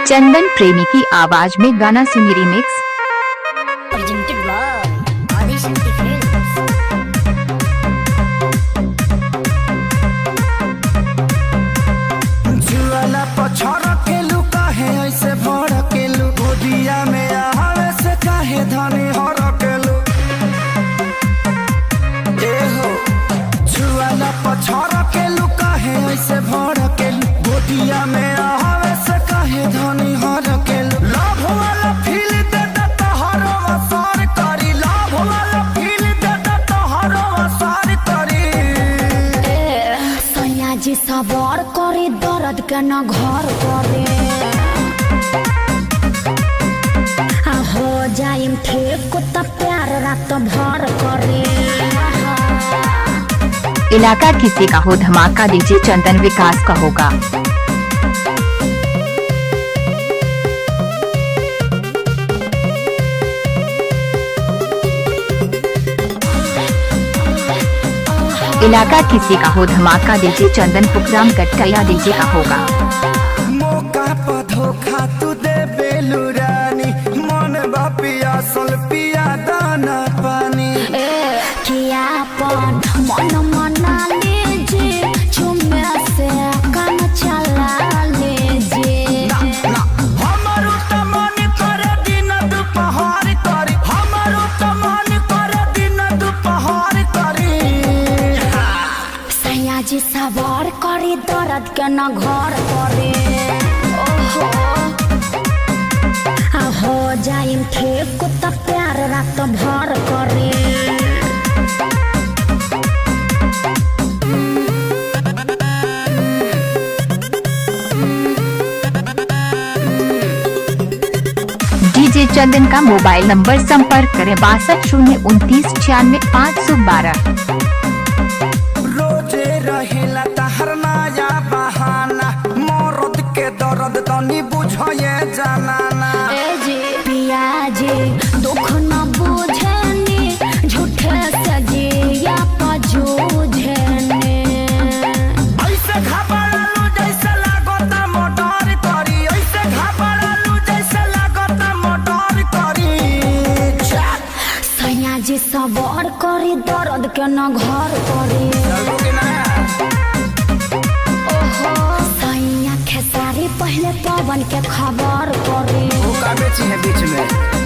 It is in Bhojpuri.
चंदन प्रेमी की आवाज में गाना सुनी remix. Presented by Adishakti Films. जुआला पछड़ केलू काहे ऐसे भर केलू, गोदिया में आवे से काहे धनी हर केलू। ए हो, जुआला पछड़ केलू काहे ऐसे भर केलू, गोदिया में आवे से काहे धनी हर केलू। लाभ वाला फील दे दे तोहरो वसार करी, लाभ वाला फील दे दे तोहरो वसार करी। सैया जी सवार करे, दर्द के न घर करे। आ हो जाइम ठीक त प्यार रात भर करे। इलाका किसी का हो धमाका डीजे चंदन विकास का होगा। इलाका किसी का हो धमाका डीजे चंदन पुखराम कटकैया डीजे का होगा। मौका पर धोखा तू दे बेलू रानी, मन बापिया सल पिया दाना पानी। ए किया अपन मन मना लीजिए, चुमे से कान चला लीजिए। ना हमारो त मन करे दिन दुपहर करी, हमारो त मन करे दिन दुपहर करी। सैया जी सवार करे, दर्द के न घर करे। ओहो आ हो जाइम ठीक त प्यार रात भर करे। डीजे चंदन का मोबाइल नंबर संपर्क करें 62 029 96 512। रोजे रहेला तहर नया बहाना, मरद के दर्द तनी बुझे जाना ना। ए जी पिया जी दुख न बुझनी, झूठे सजिया पजूझनी। ऐसे घबरालू जैसे लागता मोटर करी, ऐसे घबरालू जैसे लागता मोटर करी। सैया जी सवार करे, दर्द के न घर करे। चलबो कि ना? ओहो सैया खेसारी पहले पवन के खबर करे। वो का बेची है बीच में।